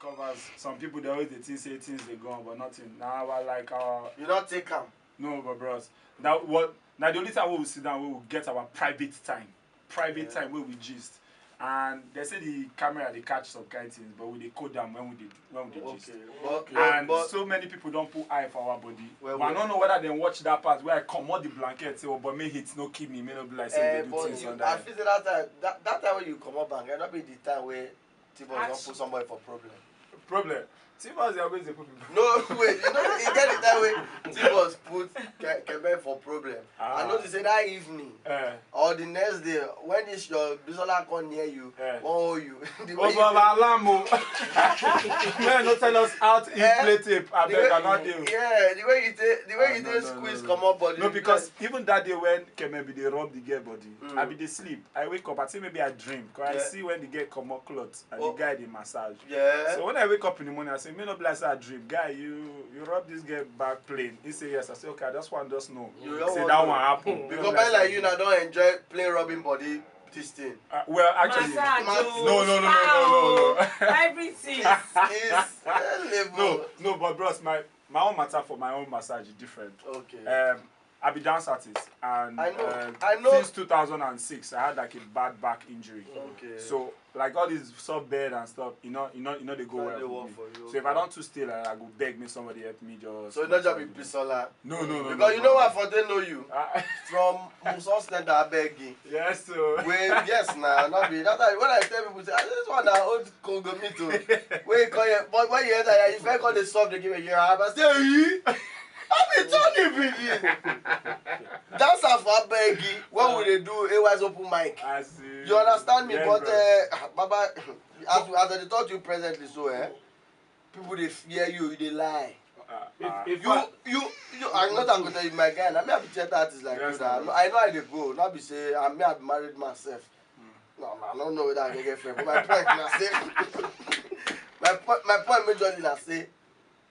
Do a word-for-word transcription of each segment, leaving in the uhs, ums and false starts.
Covers. Some people, they always dey think say things dey go on, but nothing. Now our, like, our You don't take am. No, but bros, that what now the only time we will sit down, we will get our private time, private Yeah. time where we gist. And they say the camera dey catch some kind things, but we dey code them when we dey when we dey gist. Okay. But, And but, so many people don't put eye for our body. Well, But I well. don't know whether they watch that part where I comot the blanket, say, "Oh, but may heat no kill me, may no be like say Eh, they do but things you, under." I feel say that time, that, that time when you comot bank, e no be the time wey T-Boss don Action. Put somebody for problem. Problem. T-Boss dey always dey put people. No, wait, you know, you get the time wey T-Boss put Ke- Kebe for problem. I Ah. Notice say that evening Eh. or the next day when this your Bisola come near you, Eh. wan hold you. The way Oh, you Baba Alam o. Man, no tell us how to Eh, play tape. I the beg, way- I not do. Yeah, the way you take, the way Ah, you no, take no, no, squeeze no. Comot body. No, because even that day when Kebe be dey rub the girl body, Mm. I be dey sleep. I wake up, I say maybe I dream, cause I Yeah. See when the girl comot cloth and Oh. The guy dey massage. Yeah. So when I wake up in the morning, I say, "May no be like say I dream, guy. You you rub this girl back plain." He say, "Yes." I say, "Okay, I just want just know." You He don't say want that know. One happen. May no Because be guy like say you now don enjoy plain rubbing body this thing. Uh, well, actually, Massage, Mas- oh, No, no, no, no, spa, no, no, no. oh, everything. It's a level. No, no, but bros, my my own matter for my own massage is different. Okay. Um, I be dance artist, and I know, um, I know. Since two thousand and six, I had like a bad back injury. Okay. So like all these soft bed and stuff, you know, you know, you know they go Try well the with one me. for you, So if okay. I don't too stay like that, I go beg me somebody help me just. So you no just be Bisola. No, no, no. Because no, you know no. What for they know you Ah, from Muson Standard, I beg you. Yes, so. Wait, yes, now, not be. That's why when I tell people, say, "Ah, this one na old Congo me too." Wait, call you, but when you enter, you first call the soft, they give me your hand. I say, "Yi, I be Tony Biggie." That's how for beg you. When we dey do A Y's open mic? I see. You understand me? Yes, But bro. Uh, Baba, as as I dey talk to you presently, so eh, people dey fear you, you dey lie. Ah, If- ah. if You, you, you. I'm not going to tell you, my guy. I mean, I be theater artist like Yes, you. Now. sir. I know I dey go. Not be say I mean I be married myself. No, no, I don't know whether I can get friend. But my point na say, my point, my point majorly na say,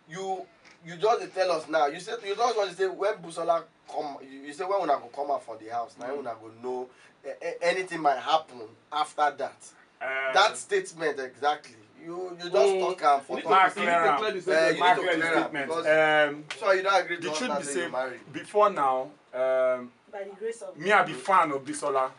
you, you just dey tell us now. You say you just want to say when Busola come, you, you say when una go come out from the house, now una go know eh, eh, anything might happen after that. Uh, That statement exactly. You you just Mm. talk am for You need talk. to- Mark you need to Lera. clear the Eh, sentence. you Mark need Lera to is clear am statement. Because Um, so you don't agree to the us truth now be say say you married. Before now, um, By the grace of me I be fan of Bisola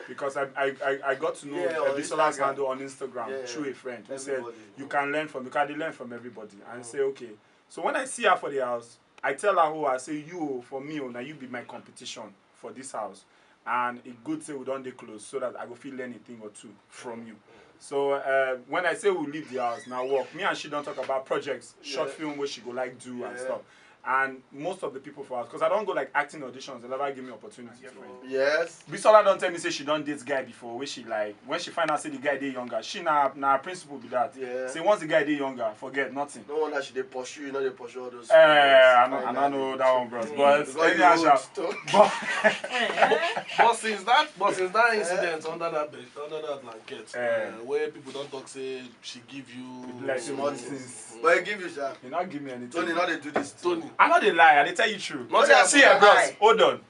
because I I, I, I got to know Yeah, uh, on Bisola's Instagram. Handle on Instagram Yeah, through a friend who said everybody. You can learn from you can dey learn from everybody and say okay. So when I see her for the house, I tell her who I say you oh, for me oh, now you be my competition for this house. And it good say we don't dey close so that I go feel learn a thing or two from you. So uh, when I say we leave the house, now work. Me and she don't talk about projects, short Yeah. film where she go like do and Yeah. Stuff. And most of the people for us, because I don't go like acting auditions, they never give me opportunity. For it. Yes. Bisola don't tell me say she don't date guy before. Where she like when she find out say the guy dey younger, she na na principle be that. Yeah. Say once the guy dey younger, forget nothing. No wonder she dey pursue you, no dey pursue all those. Eh, I Fine, know, I that don't know day. that one, bros. But Because any you answer, old, so- but Eh? But since that, but since that incident under that bed, under that blanket, Eh. uh, where people don't talk say she give you like Small this things. is- But he give you sha. you not give me anything. Tony, not dey do this. Tony. I know they lie. I dey tell you true. Nothing See, happen. eh, bros, Lie. Hold on.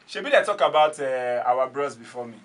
Shebi they talk about uh, our bros before me,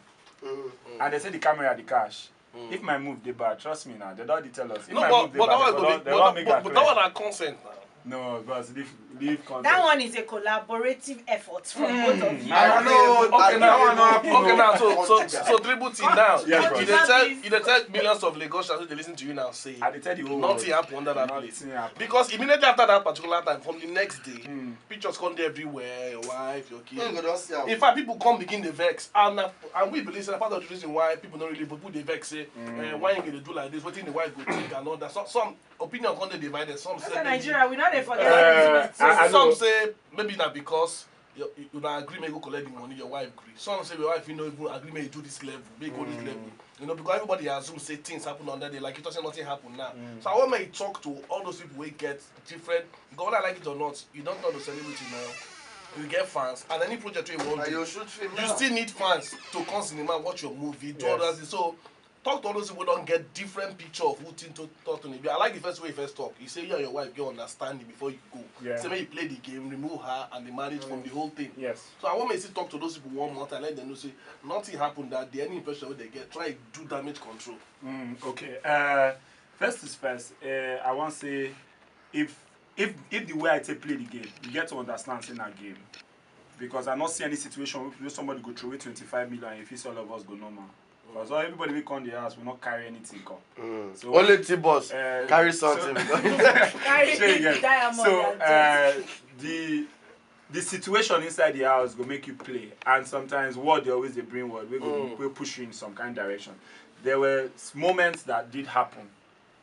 Mm. and they say the camera the cash. If my move dey bad, trust me now. They don't dey tell us. If No, my but, move dey but bad, that they one don't, go be, they but, don't that- make but, that but clear. That one na consent now. No, bros, leave leave content. That one is a collaborative effort from both of you. I don't know. Okay, Okay, now I know. Okay, now so so Consider. so dribble team now. Yes, you bro. dey tell you dey tell millions of Lagosians wey dey listen to you now say I dey tell you. nothing happen under that place. Nothing happen. Because immediately after that particular time, from the next day, Mm. pictures come dey everywhere. Your wife, your You go kid. don see am. In fact, people come begin dey vex, and na- and we believe say na part of the reason why people no really people dey vex say eh, why you go dey do like this, wetin the wife go think and all that. Some some opinion come dey divided. Some That's say a maybe- Nigeria, we not dey forget Uh, that. I, I some know. Say maybe na because you you na agree make you go collect the money, your wife gree. Some say your wife you no even agree make you do this level, make you go this level. You know, because everybody assume say things happen under there, like you talk say nothing happen now. So I want make you talk to all those people wey get different. Because whether I like it or not, you don't turn to celebrity now. You get fans, and any project wey you want And do, you shoot film you now. Still need fans to come cinema, watch your movie, do all Yes. that thing. So talk to all those people wey don get different picture of who Tinto talk to me. I like the first way you first talk. You say you and your wife get understanding before you go. Yeah. Say make you play the game, remove her and the marriage from the whole thing. Yes. So I want me to talk to those people one more time, let them know say nothing happened that day. Any impression wey they get, try do damage control. Mm, okay. Uh, First is first. Uh, I wan say, if if if the way I take play the game, you get to understand say na game, because I no see any situation wey somebody go throw away twenty-five million and you fit say all of us go normal. Because all everybody wey come the house, we no carry anything come. So Only T-Boss Uh, carry so- something. Carry Shey you big get? diamond So and things. uh, the the situation inside the house go make you play, and sometimes word dey always dey bring word wey go wey push you in some kind direction. There were s- moments that did happen,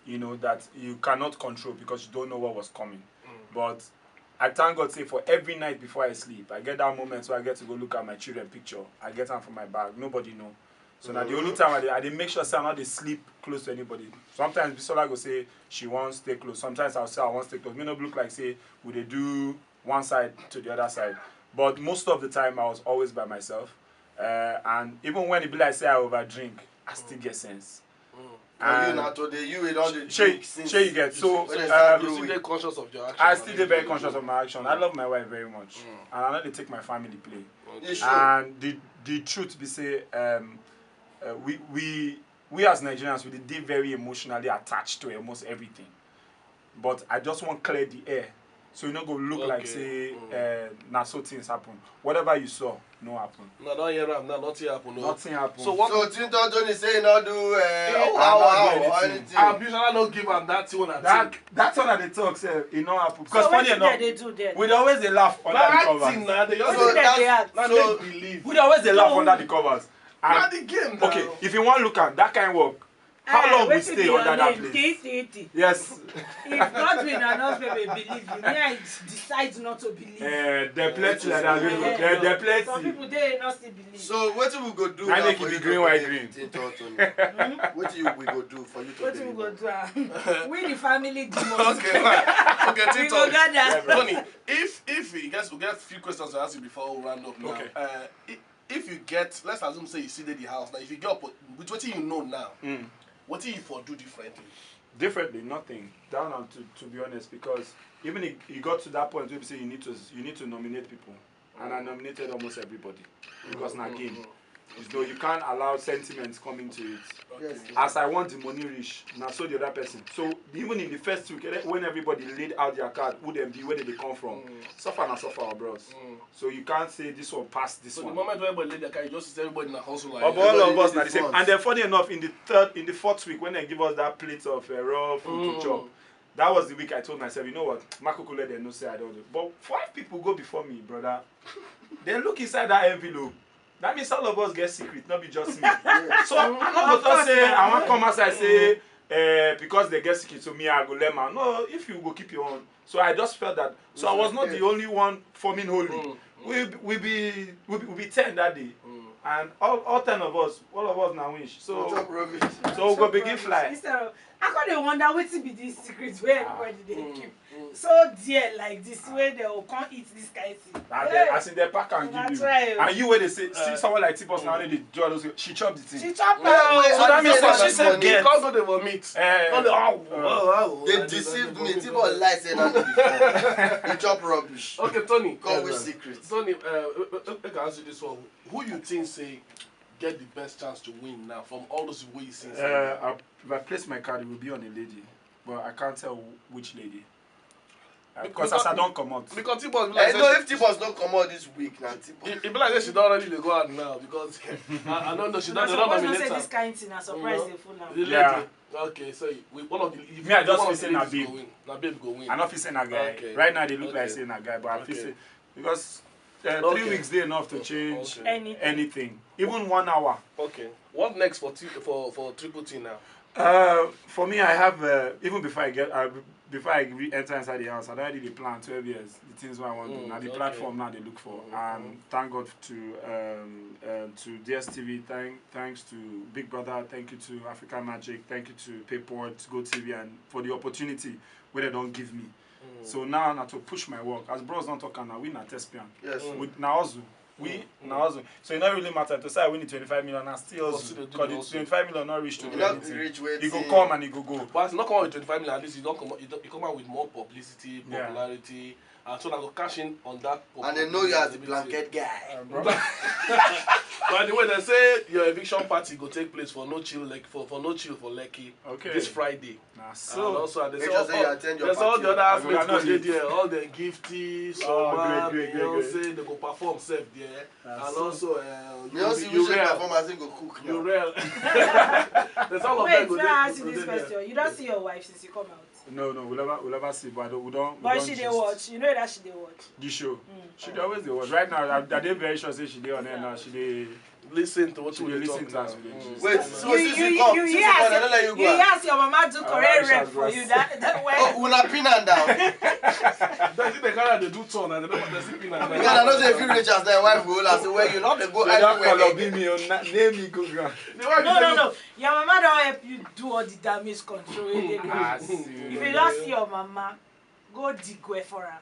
you know, that you cannot control because you don't know what was coming. But I thank God say for every night before I sleep, I get that moment where I get to go look at my children picture. I get am for my bag. Nobody know. So now the only time I dey, I dey make sure say I no dey sleep close to anybody. Sometimes Bisola go say she wan stay close. Sometimes I'll say I wan stay close. Me no look like say we dey do one side to the other side. But most of the time I was always by myself. Uh, and even when e be like say I over drink, I still get sense. And you na today you wey don dey Shey drink since. shey you get? So When You it's um, still dey conscious of your action. I still dey very conscious of my action. I love my wife very much, and I no dey take my family play. You should. And the the truth be say um, uh, we we we as Nigerians we dey dey very emotionally attached to almost everything. But I just wan clear the air so e no go look like Okay. say uh, na so things happen. Whatever you saw no happen. No, I don hear am now. Nothing happen. No. Nothing happen. So what? So Tinto Tony say he no do uh, Eh, how no how do or anything. anything. Abiola no give am that thing una that take. That one I dey talk sef e no happen because So funny wetin enough dem dey do then? We dey always dey laugh under Na the acting covers. Na dey just So Wetin dem dey that's act? na so make believe. We dey always dey laugh No. Under the covers. Na And the game na. Okay, if you wan look am that kind work, how Eh, long we wetin stay be your under that name? place? Titi. Yes. If Godwin and us baby believe you, me I decide not to believe. Eh, there plenty like that people. Eh, There there Some plenty. People dey no still believe. So wetin we go do Na now make for e you be to green, white, believe green. Tinto Tony? Wetin you we go do for you to Wetin we go believe? Do am? We the family demons. Okay, fine. Okay, We go Tinto. Gather. Tony, if if you guys we get few questions to ask you before we round up now. Okay. Uh, if, if you get, let's assume say you still dey the house now. If you get oppo- with wetin you know now, Mm. wetin you for do differently? Differently, nothing. Down and to to be honest, because even it, it got to that point where you say you need to you need to nominate people, and I nominated almost everybody because na game. You know, you can't allow sentiments come into it. Yes. As I want the money reach, na so the other person. So even in the first week, eh, when everybody laid out their card, who dem be, where they come from, suffer na suffer, bros. So you can't say this one pass this So the one. Moment when everybody lay their card, you just see everybody na hustle like. But all of us na the the same. front. And then funny enough, in the third, in the fourth week when they give us that plate of uh, raw food to chop, that was the week I told myself, you know what, Makuku let them know say I don't do. But five people go before me, brother. They look inside that envelope. That means all of us get secret, not be just me. So I'm not Of gonna course, say yeah. I want come outside say uh, because they get secret, so me I go let man. No, if you go keep your own. So I just felt that. So I was not the only one forming holy. We we be we be, we be ten that day, and all, all ten of us, all of us na winch. What's So up, rubbish? so we go begin fly. Instead of, I come dey wonder wetin be this secret wey everybody dey keep so dear like this wey dem go come eat this kind thing. And Hey, then, as in the pack and Una give you, try o. And you where they say see someone like T-Boss now, they draw those. She chop the thing. She chop Wait, wait, am. So that I'm means saying what she that said money. get. Come go dey vomit. Eh, Come dey, oh, oh, oh, They oh, deceived oh, me. oh, T-Boss lie say na me before. He chop rubbish. Okay, Tony. Come with secret. Tony, uh, uh, uh, I can ask you this one. Who you think say get the best chance to win now from all those wey you see? Uh, I, if I place my card, it will be on a lady, but I can't tell which lady. Uh, because as I don't come out, Because T-Boss be I like know say if T-Boss don't come out this week now. T-Boss. she, e be like say she don already dey go out now because I, I don't know she Una don dey run suppose know say nominated. This kind thing na surprise dey full am. The lady. Yeah. Okay, so we one of the if Me, I just one feel of say the na ladies babe. Go win. Na babe go win. I don't feel say na guy. Okay. Right now they look like Okay. Say na guy, but I feel Okay. Say because uh, Okay. Three weeks dey enough to change Okay. Anything. Anything. Even one hour. Okay. What next for T, for for Triple T now? Uh, for me, I have uh, even before I get uh, before I re- enter inside the house, I already dey plan twelve years, the things wey I want to do. Mm, Now the okay. Platform now they look for. And thank God to um, uh, to D S T V. Thank thanks to Big Brother. Thank you to African Magic. Thank you to Payport, Go T V, and for the opportunity where they don't give me. So now na to push my work. As bros don't talk am now, we na thespian. Yes. We na hustle. We na hustle. So e no really matter to say I win the twenty-five million and still hustle. Because the twenty-five million not reach to do anything. E go come and e go go. But as you not come out with twenty-five million, at least you don't come out, you, don't, you come out with more publicity, popularity, and so I go cash in on that. And they know you as the blanket guy. By the way, they say your eviction party go take place for no chill like for, for no chill for Lekki okay. This Friday. Nah, so and also they say all, they say all the other athletes go dey there, all the Gifty, Soma, Beyonce, they go perform sef there. And also uh, Beyonce will perform as he go cook. You real. There's all of them go dey there. Wait, may I ask you this question? You don't see your wife since you come out. No, no, we'll never, we'll never see, but we don't. But she dey watch. You know that she dey watch. The show. Mm. She dey always dey watch. Right now, I, I dey very sure say she dey on air now. She dey listen to what we dey talk now. Wait, so you you you you you ask your mama do correct rep for you that that way. Oh, una pin am down. That's the kind of dey do turn and they don't see pin am down. Because I know say if you reach as their wife go hold her say well you no dey go anywhere. Name me go ground. No no no. Your mama don help you do all the damage control wey dey do. If you don see your mama, go dig well for am.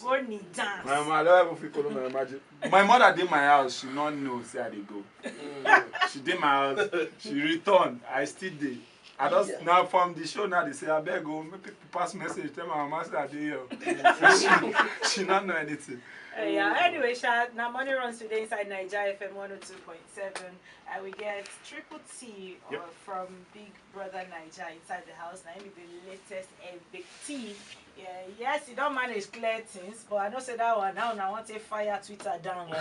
Go kneel down. My mama, I don't even feel my mama. My mother dey my house, she no know say I dey go. She dey my house, she return, I still dey. I just now from the show now they say I beg go make people pass message tell my mama say I dey here. She, she not know anything. Uh, yeah. Anyway, Sha, now money runs today inside Niger F M one oh two point seven. I will get triple T or yep. From Big Brother Niger inside the house. Now be the latest F B T. Yeah, yes, you don't manage clear things, but I know say that one now I want to fire Twitter down. Now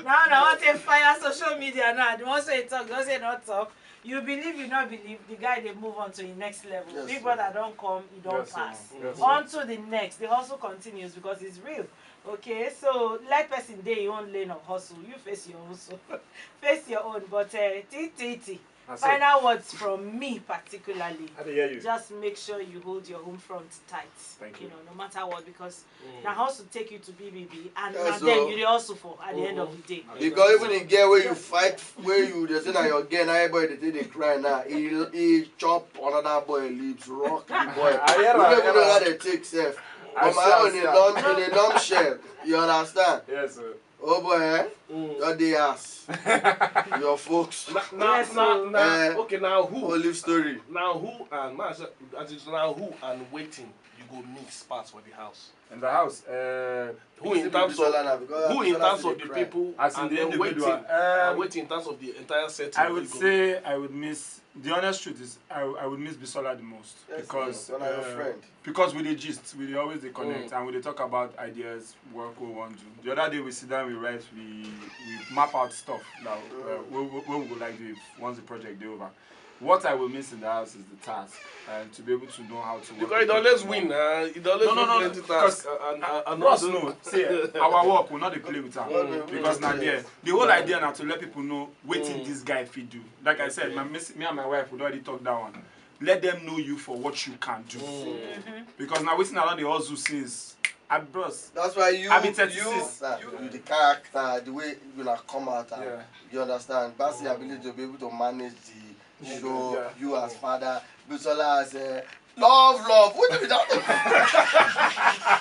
I want to fire social media now. The ones say talk, don't say not talk. You believe, you not believe. The guy they move on to the next level. Yes, Big Brother don't come, he don't yes, pass. Yes, on to the next. The hustle continues because it's real. Okay, so let person day your own lane of hustle. You face your own, so face your own. But uh, T T T. Final words from me particularly. I dey hear you. Just make sure you hold your home front tight. Thank you. You know, no matter what, because mm. Now hustle take you to B B B, and, and then you dey hustle for at the end of the day. Because even the girl where you fight, where you they say now your girl, now everybody they they cry now. He he chop another boy lips, rock the boy. You don't even know how they take self. But my own in a dumb in a dumb shell. You understand? Yes, sir. Oh boy, eh? Mm. Your day ass. Your folks. Na, na, yes, na, na, eh, okay, now who? Olive story. Now who and now who and waiting you go mix parts for the house. In the house, uh, who in terms of who in terms of the people as in the individual, waiting, uh, waiting in terms of the entire setting. I would say I would miss. The honest truth is, I, I would miss Bisola the most yes, because uh, friend. Because we dey gist, we dey always dey connect, mm. And we dey talk about ideas, work we want to. The other day we sit down, we write, we, we map out stuff that uh, we, we, we would like to do if once the project is over. What I will miss in the house is the task and to be able to know how to work. Because it always win, uh, it always no, no, no, plenty tasks. Uh, and, uh, and Ross, no, see, our work will not play with am because now there the whole idea now to let people know waiting mm. This guy fit do. Like okay. I said, my, me and my wife would already talk that one. Let them know you for what you can do. Mm. Mm-hmm. Because now waiting around the hustle since I bros. That's why you I be thirty-six. You, you, you the character, the way you like come out and yeah. You understand. That's the ability to be able to manage the show, yeah. You as father, Bisola as a love, love. What do we that?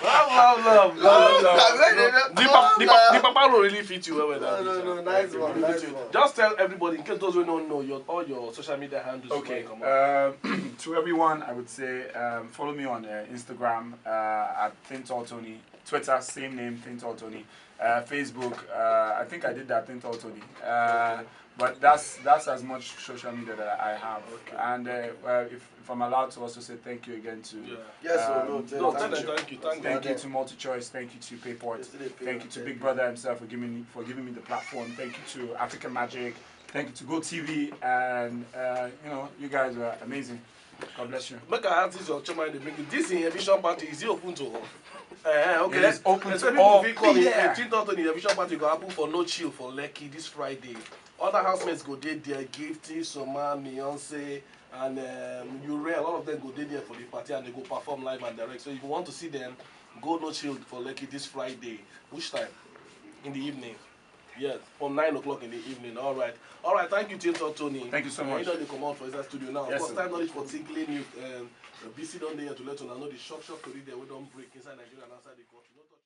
Love, love, love, love, love. The, pa- the, pa- the papa role really fit you well, well. No, no, no, nice one, nice one. Just tell everybody in case those who don't know your all your social media handles. Okay, um, to everyone, I would say um, follow me on uh, Instagram uh, at Thin Tall Tony, Twitter, same name, Thin Tall Tony, uh, Facebook. Uh, I think I did that Thin Tall Tony. Uh, But that's that's as much social media that I have. Okay. And uh, well, if, if I'm allowed to also say thank you again to yeah. Yes, um, no, thank, no, thank, you, thank you, thank, thank you to Multi Choice, thank you to Payport, thank you to Big Brother himself for giving me for giving me the platform. Thank you to African Magic, thank you to Go T V, and uh, you know you guys were amazing. God bless you. Make I ask this your chairman dey bring you. This inhibition party is it open to all? Uh, okay. It is open to all. People fit come in. Eighteen Tottenham inhibition party go happen for No Chill for Lekki this Friday. Other housemates go dey there, Gifty, Soma, Beyonce, and um, Ure. A lot of them go dey there for the party and they go perform live and direct. So if you want to see them, go No Chill for Lekki this Friday. Which time? In the evening. Yes, from nine o'clock in the evening. All right. All right, thank you, Tinto Tony. Thank you so much. You know they come out for inside studio now. Yes, of course, time knowledge for tinkling news. Um, B C don dey here to let una know the shock shock tori dem wey don break inside Nigeria and outside the country.